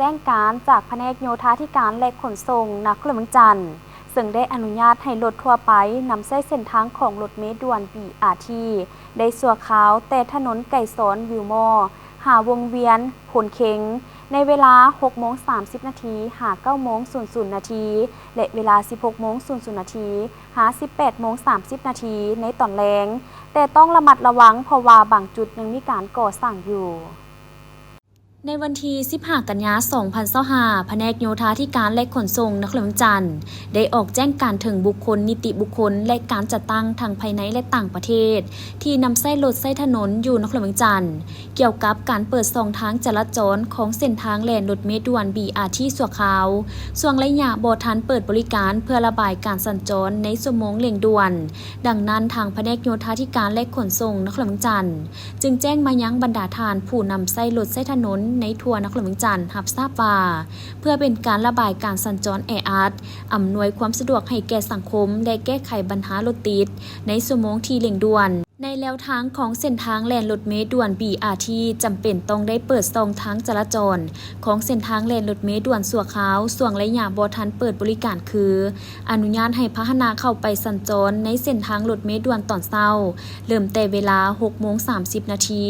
ແຈ້ງການຈາກພະແນກໂຍທາທິການ ແລະ ຂົນສົ່ງນະຄອນຫຼວງວຽງຈັນ ເຊິ່ງໄດ້ອະນຸຍາດໃຫ້ລົດທົ່ວໄປນຳໃຊ້ເສັ້ນທາງຂອງລົດເມດ່ວນ ບີອາທີ ໄດ້ຊົ່ວຄາວ ແຕ່ຖະໜົນໄກສອນວິວມໍ ຫາວົງວຽນໂພນເຄັງ ໃນເວລາຫົກໂມງສາມສິບນາທີ ຫາເກົ້າໂມງສູນສູນນາທີ ແລະ ເວລາສິບຫົກໂມງສູນສູນນາທີ ຫາສິບແປດໂມງສາມສິບນາທີໃນຕອນແລງ, ແຕ່ຕ້ອງລະມັດລະວັງ ເພາະວ່າບາງຈຸດຍັງມີການກໍ່ສ້າງຢູ່. ໃນວັນທີສິບຫ້າ ກັນຍາ ສອງພັນຊາວຫ້າ, ພະແນກໂຍທາທິການ ແລະ ຂົນສົ່ງນະຄອນຫຼວງວຽງຈັນ ໄດ້ອອກແຈ້ງການເຖິງບຸກຄົນ, ນິຕິບຸກຄົນ ແລະ ການຈັດຕັ້ງທັງພາຍໃນ ແລະ ຕ່າງປະເທດ ທີ່ນຳໃຊ້ລົດໃຊ້ຖະໜົນຢູ່ນະຄອນຫຼວງວຽງຈັນ ກ່ຽວກັບການເປີດຊ່ອງທາງຈະລາຈອນຂອງເສັ້ນທາງແລ່ນລົດເມດ່ວນ ບີອາທີ ຊົ່ວຄາວ ຊ່ວງໄລຍະບໍ່ທັນເປີດບໍລິການ ເພື່ອລະບາຍການສັນຈອນໃນຊົ່ວໂມງເລັ່ງດ່ວນ. ດັ່ງນັ້ນ, ທາງພະແນກໂຍທາທິການ ແລະ ຂົນສົ່ງນະຄອນຫຼວງວຽງຈັນ ຈຶ່ງແຈ້ງມາຍັງບັນດາທ່ານຜູ້ນຳໃຊ້ລົດໃຊ້ຖະໜົນໃນທົ່ວນະຄອນຫຼວງວຽງຈັນຮັບຊາບວ່າ ເພື່ອເປັນການລະບາຍການສັນຈອນແອອັດ, ອຳນວຍຄວາມສະດວກໃຫ້ແກ່ສັງຄົມ ແລະ ແກ້ໄຂບັນຫາລົດຕິດໃນຊົ່ວໂມງທີ່ເລັ່ງດ່ວນ. ໃນແລວທາງຂອງເສັ້ນທາງແລ່ນລົດເມດ່ວນ ບີອາທີ ຈຳເປັນຕ້ອງໄດ້ເປີດຊ່ອງທາງຈະລາຈອນຂອງເສັ້ນທາງແລ່ນລົດເມດ່ວນຊົ່ວຄາວ ຊ່ວງໄລຍະບໍ່ທັນເປີດບໍລິການ ຄື ອະນຸຍາດໃຫ້ພາຫະນະເຂົ້າໄປສັນຈອນໃນເສັ້ນທາງລົດເມດ່ວນຕອນເຊົ້າ ເລີ່ມແຕ່ເວລາຫົກໂມງສາມສິບນາທີ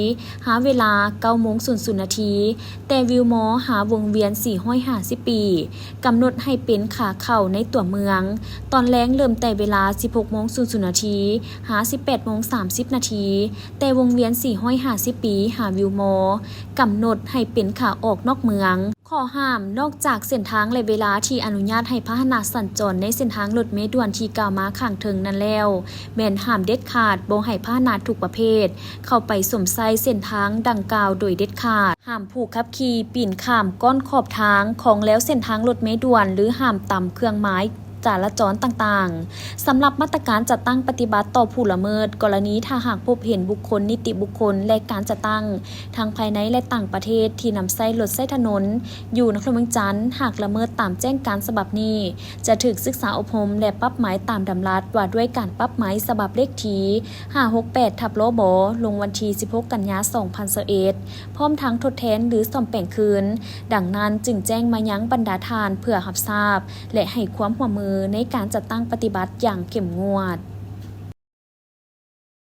ຫາເວລາເກົ້າໂມງສູນສູນນາທີ ແຕ່ວິວມໍ ຫາວົງວຽນສີ່ຮ້ອຍຫ້າສິບປີ ກຳນົດໃຫ້ເປັນຂາເຂົ້າໃນຕົວເມືອງ ຕອນແລງເລີ່ມແຕ່ເວລາສິບຫົກໂມງສູນສູນນາທີ ຫາສິບແປດໂມງສາມສິບນາທີ ແຕ່ວົງວຽນສີ່ຮ້ອຍຫ້າສິບປີ ຫາວິວມໍ ກຳນົດໃຫ້ເປັນຂາອອກນອກເມືອງ. ຂໍ້ຫ້າມ: ນອກຈາກເສັ້ນທາງ ແລະ ເວລາທີ່ອະນຸຍາດໃຫ້ພາຫະນະສັນຈອນໃນເສັ້ນທາງລົດເມດ່ວນທີ່ກ່າວມາຂ້າງເທິງນັ້ນແລ້ວ, ແມ່ນຫ້າມເດັດຂາດບໍ່ໃຫ້ພາຫະນະທຸກປະເພດເຂົ້າໄປສົມໃຊ້ເສັ້ນທາງດັ່ງກ່າວໂດຍເດັດຂາດ. ຫ້າມຜູ້ຂັບຂີ່ປີນຂ້າມກ້ອນຂອບທາງຂອງແລວເສັ້ນທາງລົດເມດ່ວນ ຫຼື ຫ້າມຕາມເຄື່ອງໝາຍຈະລາຈອນຕ່າງໆ. ສຳລັບມາດຕະການຈັດຕັ້ງປະຕິບັດຕໍ່ຜູ້ລະເມີດ, ກໍລະນີຖ້າຫາກພົບເຫັນບຸກຄົນ, ນິຕິບຸກຄົນ ແລະ ການຈັດຕັ້ງ ທັງພາຍໃນ ແລະ ຕ່າງປະເທດ ທີ່ນຳໃຊ້ລົດໃຊ້ຖະໜົນຢູ່ນະຄອນຫຼວງວຽງຈັນ ຫາກລະເມີດຕາມແຈ້ງການສະບັບນີ້ ຈະຖືກສຶກສາອົບຮົມ ແລະ ປັບໃໝຕາມດຳລັດວ່າດ້ວຍການປັບໃໝສະບັບເລກທີຫ້າຫົກແປດ ທັບ ລບ ລົງວັນທີສິບຫົກ ກັນຍາ ສອງພັນຊາວເອັດ ພ້ອມທັງທົດແທນ ຫຼື ສ້ອມແປງຄືນ. ດັ່ງນັ້ນຈຶ່ງແຈ້ງມາຍັງບັນດາທ່ານເພື່ອຮັບຊາບ ແລະ ໃຫ້ຄວາມຮ່ວມມືໃນການຈັດຕັ້ງປະຕິບັດຢ່າງເຂັ້ມງວດ.